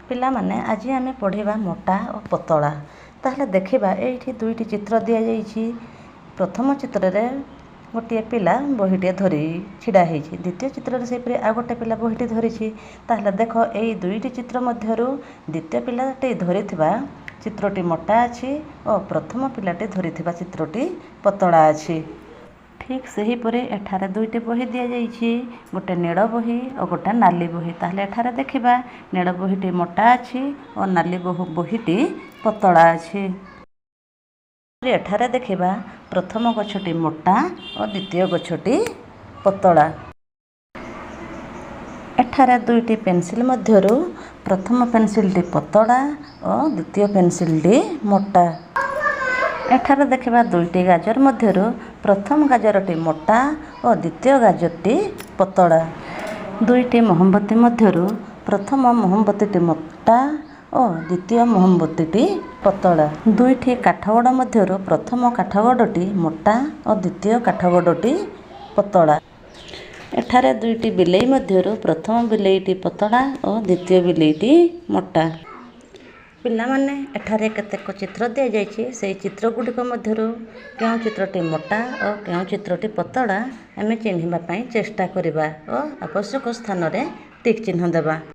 ପିଲାମାନେ, ଆଜି ଆମେ ପଢ଼ିବା ମୋଟା ଓ ପତଳା। ତାହେଲେ ଦେଖିବା, ଏଇଠି ଦୁଇଟି ଚିତ୍ର ଦିଆଯାଇଛି। ପ୍ରଥମ ଚିତ୍ରରେ ଗୋଟିଏ ପିଲା ବହିଟିଏ ଧରି ଛିଡ଼ା ହେଇଛି। ଦ୍ୱିତୀୟ ଚିତ୍ରରେ ସେହିପରି ଆଉ ଗୋଟେ ପିଲା ବହିଟି ଧରିଛି। ତାହେଲେ ଦେଖ, ଏଇ ଦୁଇଟି ଚିତ୍ର ମଧ୍ୟରୁ ଦ୍ୱିତୀୟ ପିଲାଟି ଧରିଥିବା ଚିତ୍ରଟି ମୋଟା ଅଛି ଓ ପ୍ରଥମ ପିଲାଟି ଧରିଥିବା ଚିତ୍ରଟି ପତଳା ଅଛି। ଠିକ୍ ସେହିପରି ଏଠାରେ ଦୁଇଟି ବହି ଦିଆଯାଇଛି, ଗୋଟେ ନୀଳ ବହି ଓ ଗୋଟେ ନାଲି ବହି। ତାହେଲେ ଏଠାରେ ଦେଖିବା, ନୀଳ ବହିଟି ମୋଟା ଅଛି ଓ ନାଲି ବହିଟି ପତଳା ଅଛି। ଏଠାରେ ଦେଖିବା, ପ୍ରଥମ ଗଛଟି ମୋଟା ଓ ଦ୍ୱିତୀୟ ଗଛଟି ପତଳା। ଏଠାରେ ଦୁଇଟି ପେନସିଲ୍ ମଧ୍ୟରୁ ପ୍ରଥମ ପେନସିଲ୍ଟି ପତଳା ଓ ଦ୍ୱିତୀୟ ପେନସିଲ୍ଟି ମୋଟା। ଏଠାରେ ଦେଖିବା, ଦୁଇଟି ଗାଜର ମଧ୍ୟରୁ ପ୍ରଥମ ଗାଜରଟି ମୋଟା ଓ ଦ୍ୱିତୀୟ ଗାଜରଟି ପତଳା। ଦୁଇଟି ମହମବତୀ ମଧ୍ୟରୁ ପ୍ରଥମ ମହମବତୀଟି ମୋଟା ଓ ଦ୍ୱିତୀୟ ମହମବତୀଟି ପତଳା। ଦୁଇଟି କାଠଗଡ଼ ମଧ୍ୟରୁ ପ୍ରଥମ କାଠଗଡ଼ଟି ମୋଟା ଓ ଦ୍ୱିତୀୟ କାଠଗଡ଼ଟି ପତଳା। ଏଠାରେ ଦୁଇଟି ବିଲେଇ ମଧ୍ୟରୁ ପ୍ରଥମ ବିଲେଇଟି ପତଳା ଓ ଦ୍ୱିତୀୟ ବିଲେଇଟି ମୋଟା। ପିଲାମାନେ, ଏଠାରେ କେତେକ ଚିତ୍ର ଦିଆଯାଇଛି। ସେଇ ଚିତ୍ର ଗୁଡ଼ିକ ମଧ୍ୟରୁ କେଉଁ ଚିତ୍ରଟି ମୋଟା ଓ କେଉଁ ଚିତ୍ରଟି ପତଳା, ଆମେ ଚିହ୍ନିବା ପାଇଁ ଚେଷ୍ଟା କରିବା ଓ ଆବଶ୍ୟକ ସ୍ଥାନରେ ଟିକ୍ ଚିହ୍ନ ଦେବା।